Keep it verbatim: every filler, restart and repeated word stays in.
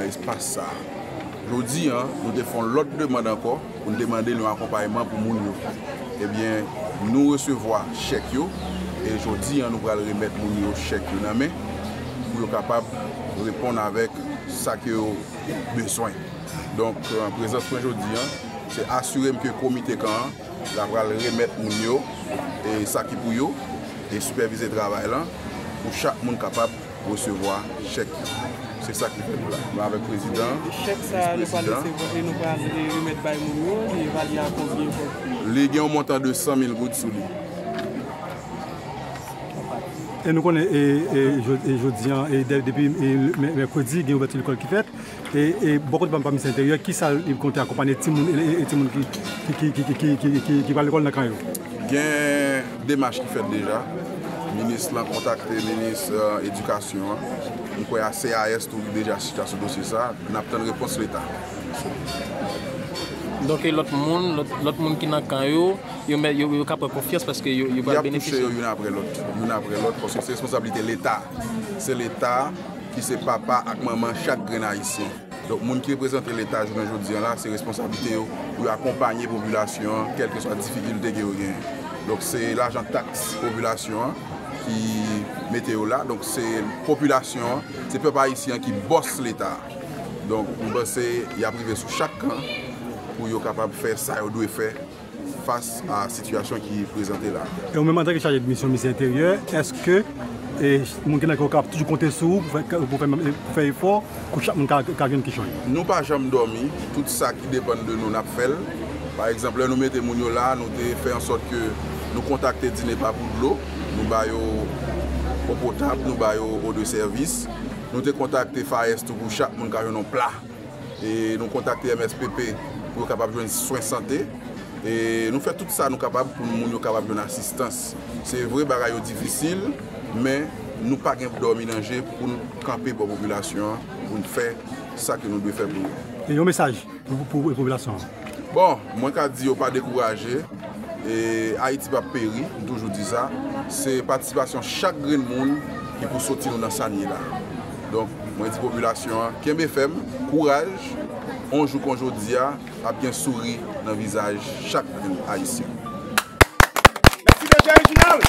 Espas sa a. Jodi a, nou te fè yon lòt demann ankò pou n te mande nou akonpayman pou moun yo. Ebyen, nou resevwa chèk yo, e jodi a, nou pral remèt moun yo chèk yo nan men pou yo kapab reponn avèk sa ke yo bezwen. Donk, an prezans mwen jodi a, se asire m ke komite kan an, l ap pral remèt moun yo, e sa ki pou yo, e sipèvize travay lan, pou chak moun kapab resevwa chèk yo. Se sa ki fè nou la. Nou avèk prezidan, chèk sa a, nou pral vis-prezidan. Resevwa e nou pral, e, remèt bay moun yo, li evalye a konbyen kòb? Li gen yon montan de san mil goud sou li. E nou konnen, e, e, jo-, e jodi a, e de-, depi, e, mè-, mèkredi, gen ouvèti lekòl ki fèt. E, e bò kote pa, pa Minis Enteryè, kisa li konte akonpanye timoun, e, e, e timoun ki, ki, ki pral lekòl nan kan yo? Gen demach ki fèt deja. Minis lan kontakte minis, e, edikasyon an. M kwè a C A S tou li deja chita sou dosye sa. N ap tann repons Leta. Donk, e lòt moun, lòt, lòt moun ki nan kan yo, yo, mè-, yo, yo ka pran konfyans paske yo, yo pral benefisye. Y ap touche yo youn apre lòt, youn apre lòt, paske se responsablite Leta. Se Leta ki se papa ak manman chak grenn Ayisyen. Donk, moun ki reprezante Leta jounen jodi a la, se responsablite yo pou yo akonpanye popilasyon an, kèlkeswa difikilte ke yo genyen. Donk, se lajan taks popilasyon an ki mete yo la. Donk, se popilasyon an, se pèp ayisyen an ki bòs Leta. Donk, m panse y ap rive sou chak kan pou yo kapab fè sa yo dwe fè fas a sitiyasyon ki prezante la. E ou menm, antanke chaje de misyon Minis Enteryè, èske, e, moun ki nan kè w ka toujou konte sou ou pou fè, pou fè, pou fè efò pou chak moun ka, ka jwenn kichòy? Nou pa janm dòmi. Tout sa ki depann de nou, n ap fè l. Pa egzanp, lè nou mete moun yo la, nou te fè an sòt ke nou kontakte Dinepa pou dlo, nou ba yo eau potable, nou ba yo eau de service. Nou te kontakte FAES tou pou chak moun ka jwenn yon pla. E nou kontakte M S P P pou yo kapab jwenn swen sante. E nou fè tout sa nou kapab pou moun yo kapab jwenn asistans. Se vre, bagay yo difisil, men nou pa gen dòmi nan je pou n kanpe bò popilasyon an, pou n fè sa ke nou dwe fè pou yo. E yon mesaj pou, pou, pou popilasyon an? Bon, mwen ka di yo pa dekouraje. E Ayiti p ap peri, m toujou di sa. Se patisipasyon chak grenn moun ki pou soti nou nan sa n ye la. Donk, mwen di popilasyon an, kenbe fèm, kouraj, yon jou kon jodi a, ap gen souri nan vizaj chak grenn Ayisyen. Mèsi, D J Reginald.